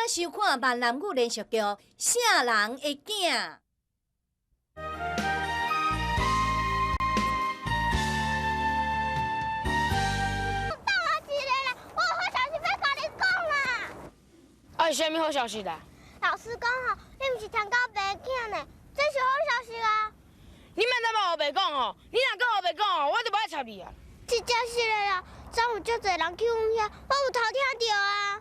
收看闽南语连续剧《啥人的囝》。等我一下啦，我有好消息欲佮你讲啦。啊，是啥物好消息啦？老师讲吼，你毋是田狗爸的囝呢，这是好消息啊！你莫再嘛乌白讲吼，你若阁乌白讲吼，我就无爱插你啊！真正是的啦，昨有足济人去阮遐，我有偷听著啊。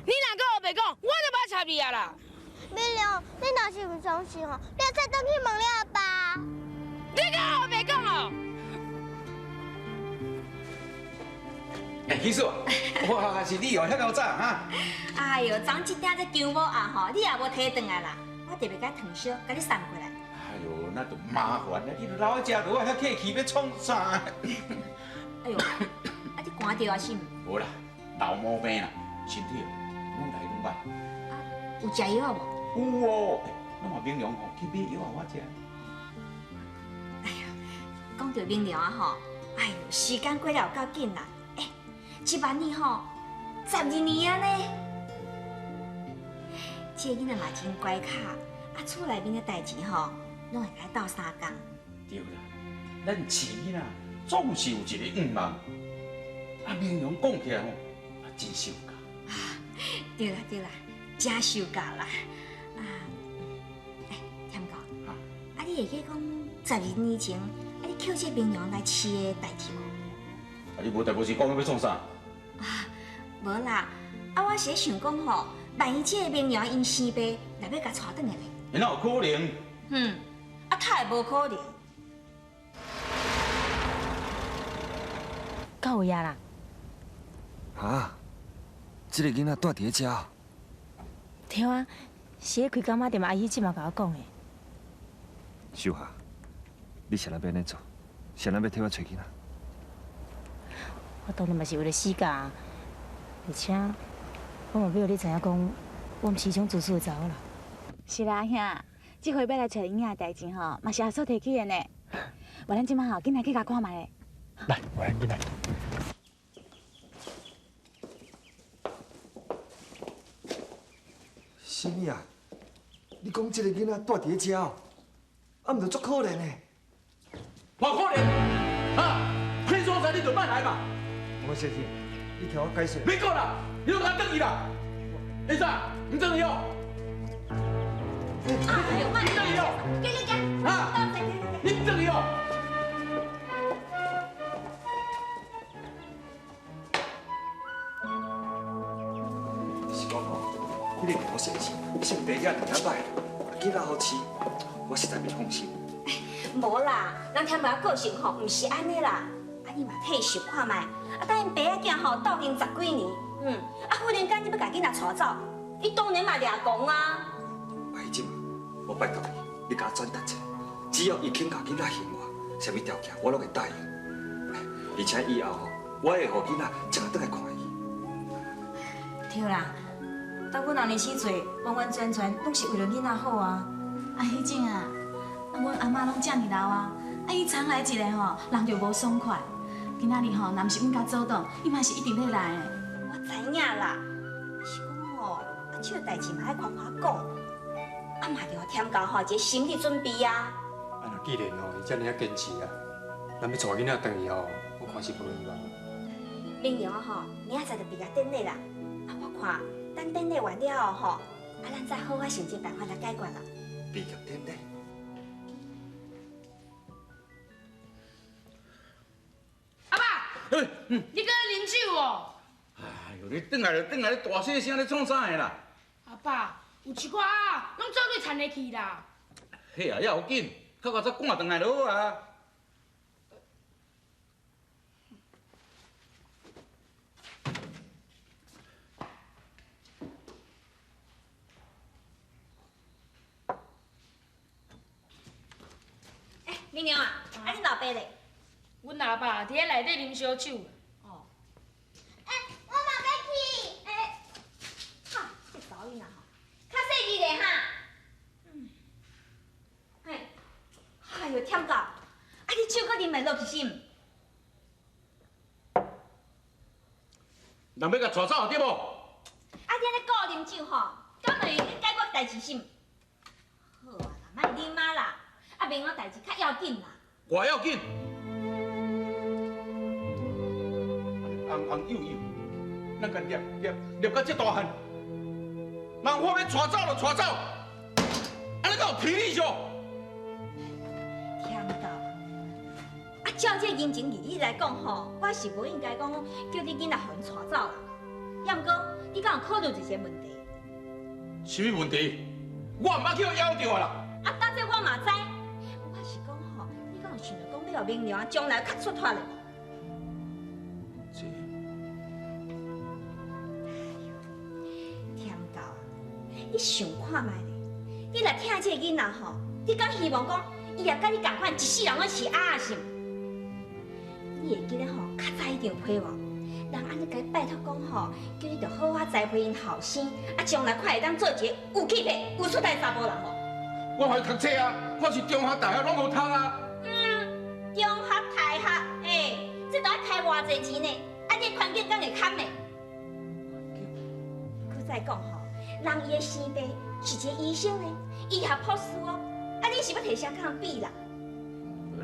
你若阁乌白讲，我就无爱插你啊啦！美良，你若是毋相信吼，你会使转去问你阿爸。你阁乌白讲哦！哎，喜嫂，哇，是你哦，遐够早哈？哎哟，昨这鼎这姜母鸭吼，你也无提转来啦，我特别共烫烧，共你送过来。哎哟，那就麻烦啦，你老爱食，我遐客气，欲创啥？哎哟，啊你寒著啊是毋？无啦，老毛病啦，身体愈来愈歹。啊，有食药无？有哦，拢嘛明良吼去买药予我食。哎哟，讲著明良啊吼，哎哟，时间过了有够紧啦，哎，这万年吼12年啊呢。这个囡仔嘛真乖巧，啊厝内面的代志吼，拢会共伊斗相共。对啦，咱饲囡仔总是有一个愿望，啊明良讲起来吼，啊真受教。对啦对啦，真受教啦。啊，哎，添哥，啊你会记讲12年前，啊你捡这明良来饲的代志无？啊你无代无志讲欲创啥？啊，无啦，啊我是咧想讲吼，万一这个明良𪜶生爸若欲共带转来咧？哪有可能？嗯，啊，太无可能。够有影啦！哈，这个囡仔蹛伫咧遮。对啊，是咧开柑仔店阿姨这马共我讲的。秀霞，你啥人欲按呢做？啥人欲替我揣囡仔？我当然嘛是为了死教，而且我嘛欲予你知影讲，我毋是彼种自私的查某人。是啦，兄，这回欲来揣囡仔的代志吼，嘛是阿嫂提起的呢。无咱这马吼，紧来去共看觅咧。来，我来，紧来。啥物啊？你讲这个囡仔蹛伫咧遮哦，啊，毋就足可怜的。偌可怜？啊，彼所在你就莫来嘛。王先生，你听我解释。免讲啦，你拢共转去啦。你啥？毋转去哦。哎呦，你转去哦。行行行，啊，你转去哦。是讲吼，彼个吴先生性地也伫遐歹，囡仔好饲，我实在袂放心。无啦，人添爸个性吼，毋是按呢啦。啊，你嘛体恤看觅，啊，等𪜶爸仔囝吼斗阵十几年，啊，忽然间你欲共囡仔带走，伊当然嘛掠狂啊。阿姨，我拜托你，你共我转达一下，只要伊肯共囡仔还我，啥物条件我拢会答应。而且以后吼，我会予囡仔常常转来看伊。对啦，当阮阿娘死做，完完全全拢是为了囡仔好啊。啊，彼种啊，啊，阮阿嬷拢遮尔老啊，啊，伊常来一个吼，人就无爽快。今仔日吼，若毋是阮共阻挡，伊嘛是一定欲来的。我知影啦，是讲吼，啊，这个代志嘛爱宽宽讲，啊嘛著添加吼一个心理准备啊。啊，若既然吼伊遮尔仔坚持啊，咱欲带囡仔转去吼，我看是无希望。明阳吼，明仔载就毕业典礼啦。啊，我看等典礼完了后吼，啊，咱再好好想一个办法来解决啦。毕业典礼。阿爸，你阁咧啉酒哦？哎呦，你转来就转来，你大细声咧创啥的啦？阿爸，有一寡仔拢做伙田入去啦。嘿啊，也有紧，较较早赶转来就好啊。哎，明娘啊，啊恁老爸咧？阮阿爸伫咧内底啉烧酒。哦。哎，我嘛欲去。哎，哈，这查某囡仔吼，较细腻咧哈。嘿，哎哟，忝到，啊你酒阁啉袂落去是毋？人欲共带走对无？啊你按呢顾啉酒吼，志是毋？好啊啦，莫啉啊啦，啊明仔代志較要緊啦。偌要緊？紅紅幼幼，咱共掠掠掠到這大漢，人話欲帶走就帶走，按呢敢有天理數？聽到。啊，照這人情義理來講吼，我是無應該講叫你囡仔予𪜶帶走啦。也毋過，你敢有考慮一個問題？啥物問題？我毋捌去予枵著啊啦！啊，擔這我嘛知。我是講吼，你敢有想著講欲予明娘將來較出脫咧無？這聽到啊！你想看覓咧？你若疼這個囡仔吼，你敢希望講伊也佮你仝款，一世人攏飼鴨仔是毋？你會記得吼，較早彼張批無？人按呢共你拜託講吼，叫你著好好栽培𪜶後生，啊，將來看會當做一個有氣魄、有出息的查埔人無？我予伊讀冊啊，我是中學、大學攏予讀啊。嗯，中學、大學，欸，這都愛開偌濟錢呢？啊，這環境敢會堪的？閣再講吼，人伊的生爸是一個醫生呢，醫學博士哦，啊，你是欲提啥佮人比啦？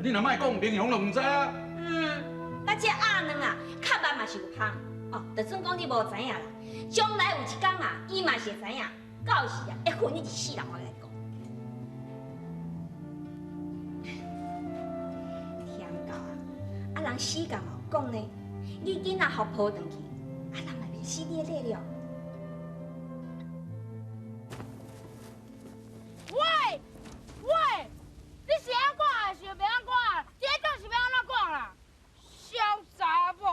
你若莫講，明雄就毋知啊。嗯，啊，這鴨卵啊，較慢嘛是有芳哦，就算講你無知影啦，將來有一天啊，伊嘛是會知影，到時啊，會恨你一世人，我共你講。聽到啊，啊人死共哦講呢，你囡仔予抱轉去，啊人嘛袂死你的禮了。喂喂，你是按怎講還是袂按怎講？這到底是欲按怎講啦？痟查某！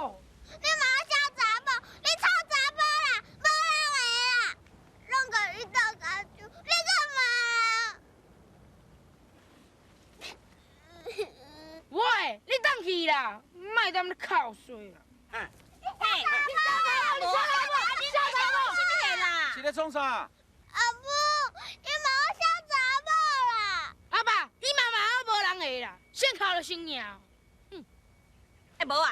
你嘛痟查某，你臭查某啦，無人的啦，攏共你鬥跤手，你幹嘛啦？喂，你轉去啦，莫踮咧哭衰啦！嘿，你痟查某，你痟查某，啥物啦？是咧創啥？阿母，你嘛我痟查某啦！阿爸，你媽媽我無人的啦，先哭就先贏。欸，無啊！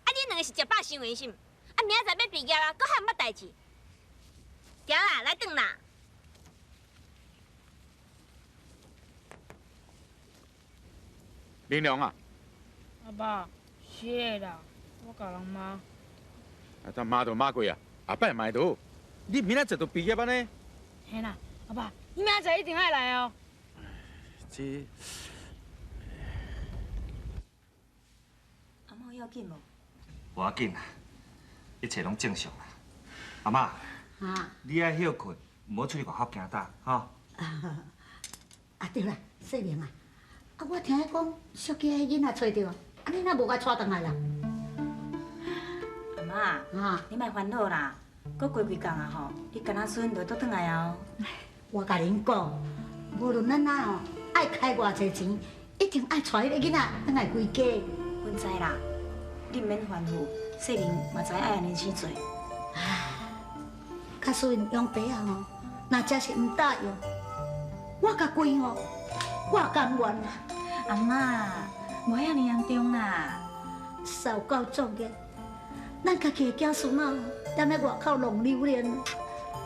啊，恁兩个是食飽傷閒是毋？啊，明仔載欲畢業啊，閣還毋捌代誌。行啦，來轉啦。明良啊！阿爸，是的啦，我共人罵。啊，但罵就罵過啊，後擺嘛會好。你明仔載就畢業按呢？嘿啦，阿爸，你明仔載一定愛來哦。這。阿嬤要緊無？無要緊啦，一切攏正常啦。阿嬤，你愛歇睏，毋好出去外口行呾，吼。啊對啦，世明啊，啊我聽講小姐彼囡仔揣著，啊你哪無共帶轉來啦？阿嬤，你莫煩惱啦，閣過幾工啊吼，你囡仔孫就會倒轉來啊。我共恁講，無論咱哪吼，愛開偌濟錢，一定愛帶彼个囡仔轉來歸家。阮知啦。你毋免煩惱，世明嘛知影愛按呢去做。假使𪜶養爸仔吼，若真是毋答應，我共跪吼，我甘願啦。阿嬤，無遐爾嚴重啦。受夠作孽，咱家己的子孫仔踮咧外口浪流連。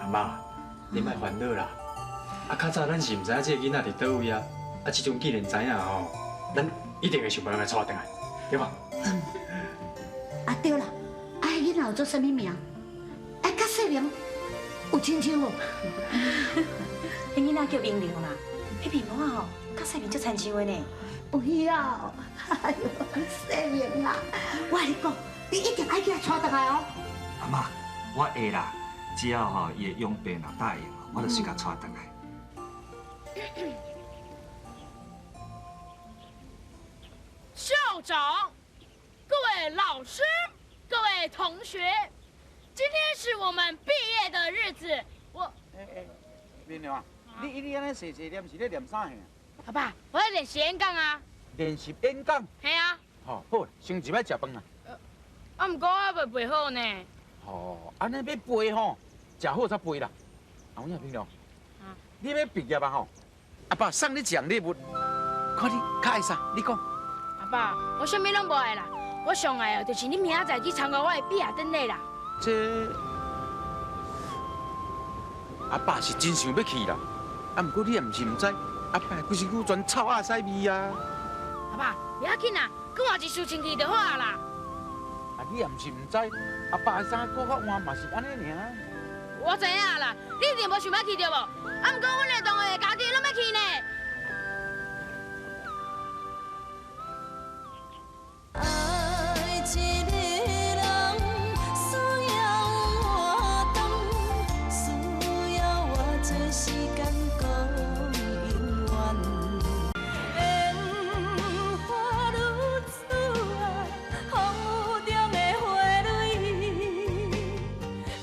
阿嬤，你莫煩惱啦。啊，較早咱是毋知影這个囡仔佇佗位啊，啊，這陣既然知影吼，咱一定會想辦法帶轉來，對無？啊對啦，啊，彼囡仔有做啥物名？哎，佮世明有親像無？彼囡仔叫明良啦，彼面膜仔吼，佮世明足親像的呢。有影哦，哎喲，世明啊，我共你講，你一定愛去共帶轉來哦。阿嬤，我會啦，只要吼伊的養爸若答應，我就隨共帶轉來。校長，各位老師，各位同學，今天是我們畢業的日子。我，明良啊，你按呢細細念是咧念啥？阿爸，我在練習演講啊。練習演講？嘿啊。吼，好，先入來食飯啊。啊，毋過我猶未背好呢。哦，按呢欲背吼，食好才背啦。啊，有影明良，你欲畢業啊吼？阿爸送你一項禮物，看你較愛啥？你講。阿爸，我啥物攏無愛啦，我上愛的就是你明仔載去參加我的畢業典禮啦。這阿爸是真想欲去啦，啊，毋过你也毋是毋知，阿爸规身躯全臭鸭屎味啊！阿爸，袂要紧啦，阁换一束清气就好啊啦。啊，你也毋是毋知，阿爸的衫阁较换嘛是按呢尔。我知影啦，你一定无想欲去对无？啊，毋过阮的同学家己拢欲去呢。爱一个人需要活动，需要偌济时间阁永远。烟花女子啊，风雨中的花蕊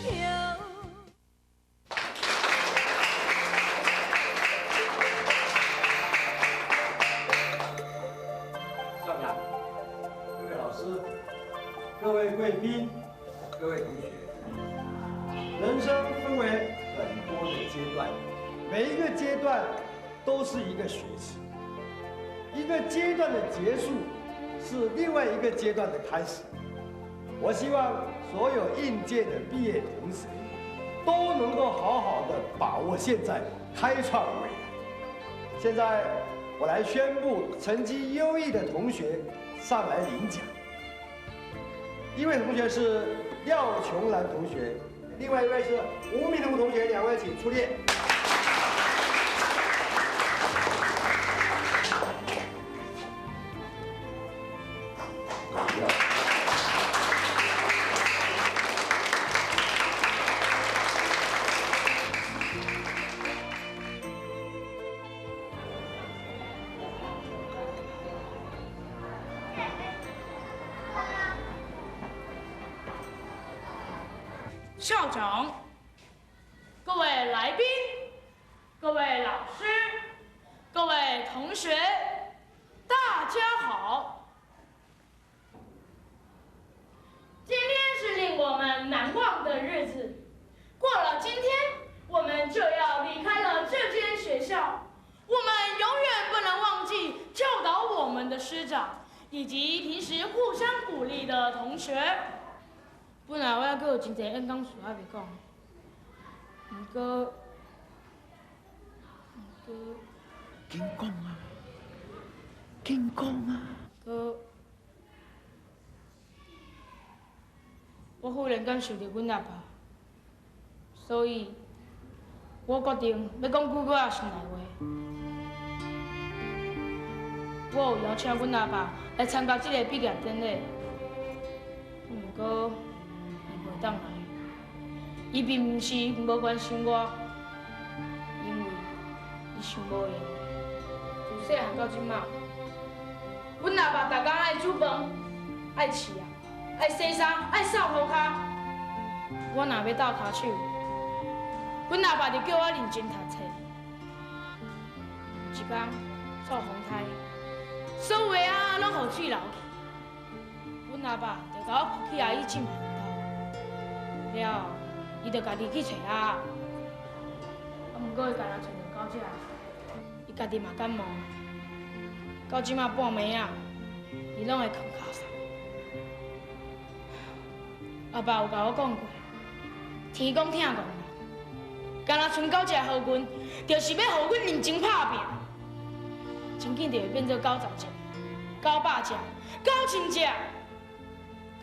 飘。校长，各位老师，各位贵宾，各位同学，人生分为很多的阶段，每一个阶段都是一个学习，一个阶段的结束是另外一个阶段的开始。我希望所有应届的毕业同学都能够好好的把握现在，开创未来。现在我来宣布成绩优异的同学上来领奖。一位同学是廖琼兰同学，另外一位是吴明龙同学，两位请出列。校长，各位来宾，各位老师，各位同学，大家好。今天是令我们难忘的日子。过了今天，我们就要离开了这间学校。我们永远不能忘记教导我们的师长，以及平时互相鼓励的同学。本来我还阁有真济演讲词还袂讲，毋过，紧讲啊，紧讲啊！阁，我忽然间想著阮阿爸，所以，我决定欲讲句我心内话。我有邀请阮阿爸来参加这个毕业典礼，毋过。袂当来，伊并毋是无关心我，因为伊伤无闲。自细汉到这马，阮阿爸逐工爱煮饭、爱饲仔、爱洗衫、爱扫涂跤。我若欲斗跤手，阮阿爸就叫我认真读册。有一工做风台，所有的鸭仔拢予水流去，阮阿爸就共我扶起来去浸。了后，伊就家己去揣鸭仔，啊，毋过伊干焦揣著狗食，伊家己嘛感冒，到这马半暝仔，伊拢会囥跤捒。阿爸有共我讲过，天公疼憨人，干焦剩狗食好运，就是欲予阮认真拍拼，真紧就会变做90只、900只、9000只，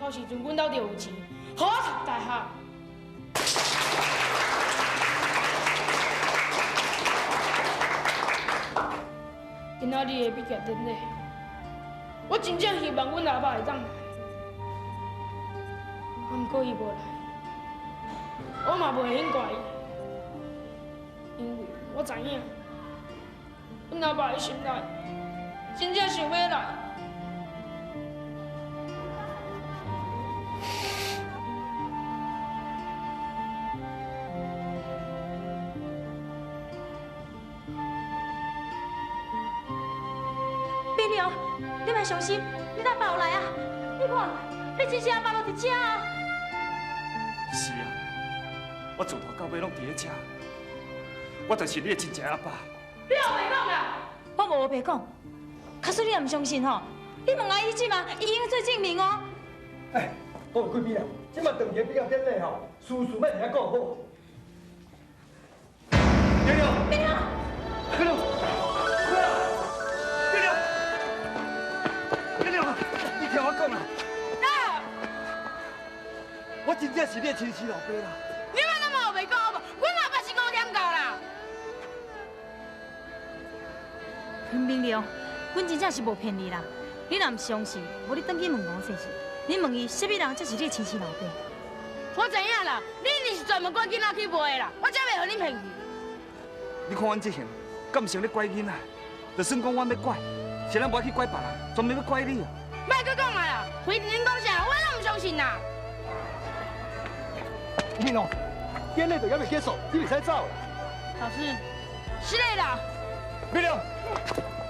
到时阵阮兜就有钱，予我读大学。今仔日的毕业典礼，我真正希望阮阿爸会当来，啊，毋过伊无来，我嘛袂用怪伊，因为我知影，阮阿爸的心内真正想欲来。你莫伤心，你阿爸有来啊！你看，你真正阿爸就伫遮啊！是啊，我自头到尾拢伫咧遮，我就是你的真正阿爸。你乌白讲啦！我无乌白讲，假使你也毋相信吼，你问阿姨这嘛，伊应该做证明哦。哎，各位贵宾啊，这马当日毕业典礼吼，事事莫伫遐讲好。冰凉，冰凉，的亲生老爸啦。你莫那么乌白讲好无？阮阿爸是五点到啦。陈明良，阮真正是无骗你啦。你若毋相信，无你转去问王先生，你问伊，啥物人才是你的亲生老爸？我知影啦，你一定是专门拐囡仔去卖的啦，我才袂予恁骗去。你看阮这形，敢像咧拐囡仔？就算讲阮欲拐，是咱无爱去拐别人，专门欲拐你啊！莫阁讲啊啦，非恁讲啥，我拢毋相信啦。明龙，典礼就犹未结束，你袂使走啦。老师，失礼啦。明龙，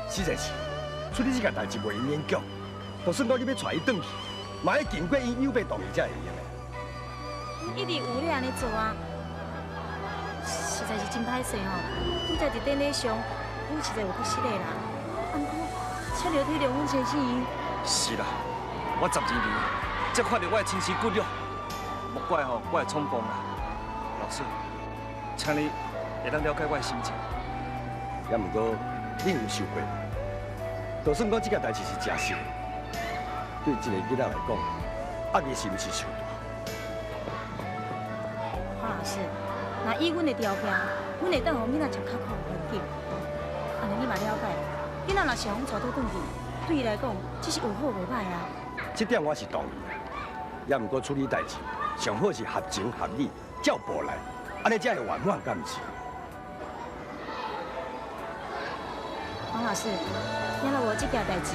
实在是处理这件代志袂勉强，就算讲你欲带伊转去，嘛爱经过𪜶养爸同意才会用的。一直有咧按呢做啊，实在是真歹势吼。拄才伫典礼上，阮实在有够失礼啦。啊，毋过，请了体谅阮先生伊。是啦，我12年才看著我的亲生骨肉，莫怪吼我会冲动啦。老师，请你会当了解我的心情。也毋过，你有想过无？就算讲这件代志是真实的，对一个囡仔来讲，压力是毋是伤大？黄老师，若以阮的条件，阮会当予囡仔食较好的环境。按呢你嘛了解，囡仔若是予阮带倒转去，对伊来讲，这是有好无歹啊。这点我是同意啦。也毋过处理代志，上好是合情合理，照步来，按呢才会圆满，敢毋是？黄老师，你若无这件代志，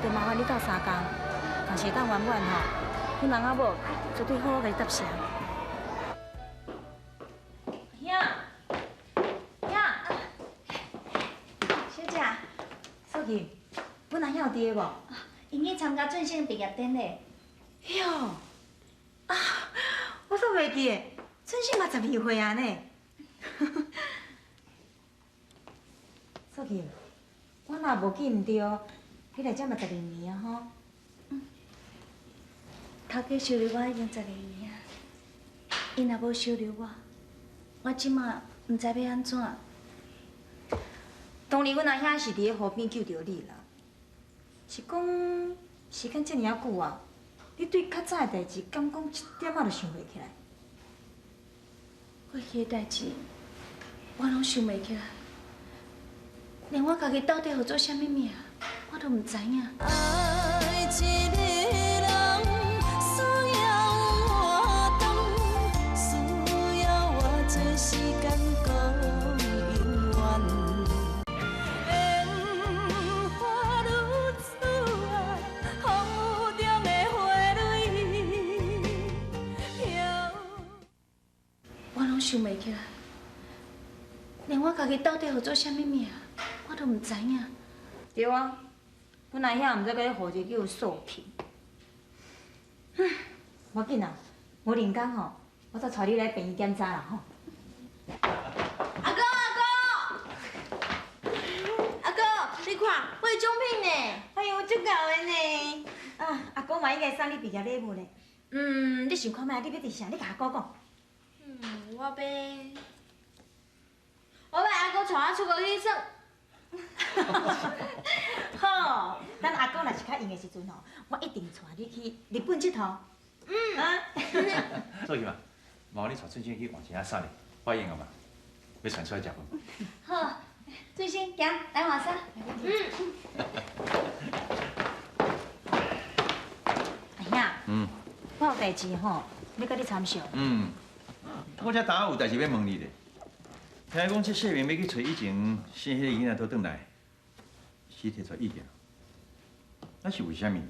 就麻烦你斗相共，若是会当圆满吼，阮翁仔某绝对好好共你答谢。兄，兄，小姐，素琴，阮阿兄有伫个无？𪜶去参加俊生毕业典礼。哟，啊，我煞袂记得，俊生嘛12岁啊呢。素琴，我若无记毋对，你来遮嘛12年啊吼？嗯。头家收留我已经12年啊，𪜶若无收留我，我这马毋知欲按怎。当然，阮阿兄是伫咧河边救著你啦。是讲时间遮尔啊久啊，你对较早的代志，敢讲一点仔都想袂起来？过去的代志，我拢想袂起来，连我家己到底号做啥物名，我都毋知影。爱一个人需要活动，需要偌济时间阁永远。烟花女子啊，风雨中的花蕊飘。我拢想袂起来，连我家己到底号做啥物名，我都毋知影。对啊，阮阿兄毋知佮你号一个叫素琴。无要紧啦，无认工吼，我再带你来病院检查啦吼。阿公阿公，阿公，你看我的奖品呢？哎呦，足𠢕的呢！啊，阿公嘛应该送你毕业礼物呢。嗯，你想看觅，你欲伫啥？你共阿公讲。嗯，我欲，我欲阿公带我出国去耍。好，等阿公若是较闲的时阵吼，我一定带你去日本𨑨迌。嗯。啊。做去嘛，麻烦你带俊生去换一下衫咧，我用啊嘛，欲传出来食饭。好，俊生，行，来换衫。嗯。阿兄。嗯。我有代志吼，欲佮你参详。嗯。我这早有代志欲问你咧。听讲这世明欲去揣以前生彼个囡仔倒转来，是提出意见，那是为啥物？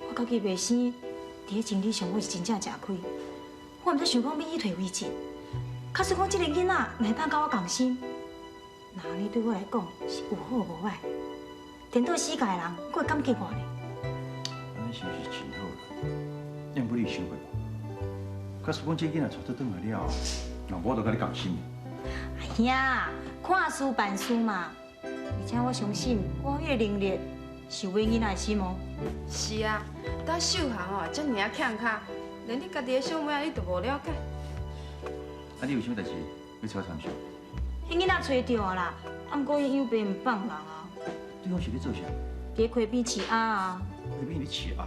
我家己袂生，伫咧情理上我是真正食亏。我毋知想讲欲去提违禁，假使讲这个囡仔若会当佮我仝心，那按呢对我来讲是有好无歹。颠倒世界的人，阁会感激我咧。按呢是毋是真好啦？你毋过你有想过无？假使讲这囡仔带倒转来了后，若无就佮你仝心。阿兄，看事办事嘛，而且我相信我彼个能力是有囡仔的心哦。是啊，搭秀霞哦，遮尔啊欠跤，连你家己的小妹仔你都无了解。啊，你有啥物代志欲找我参详？彼囡仔揣著啊啦，啊，毋过𪜶养爸毋放人啊。对方是咧做啥？伫咧溪边饲鸭啊。溪边咧饲鸭。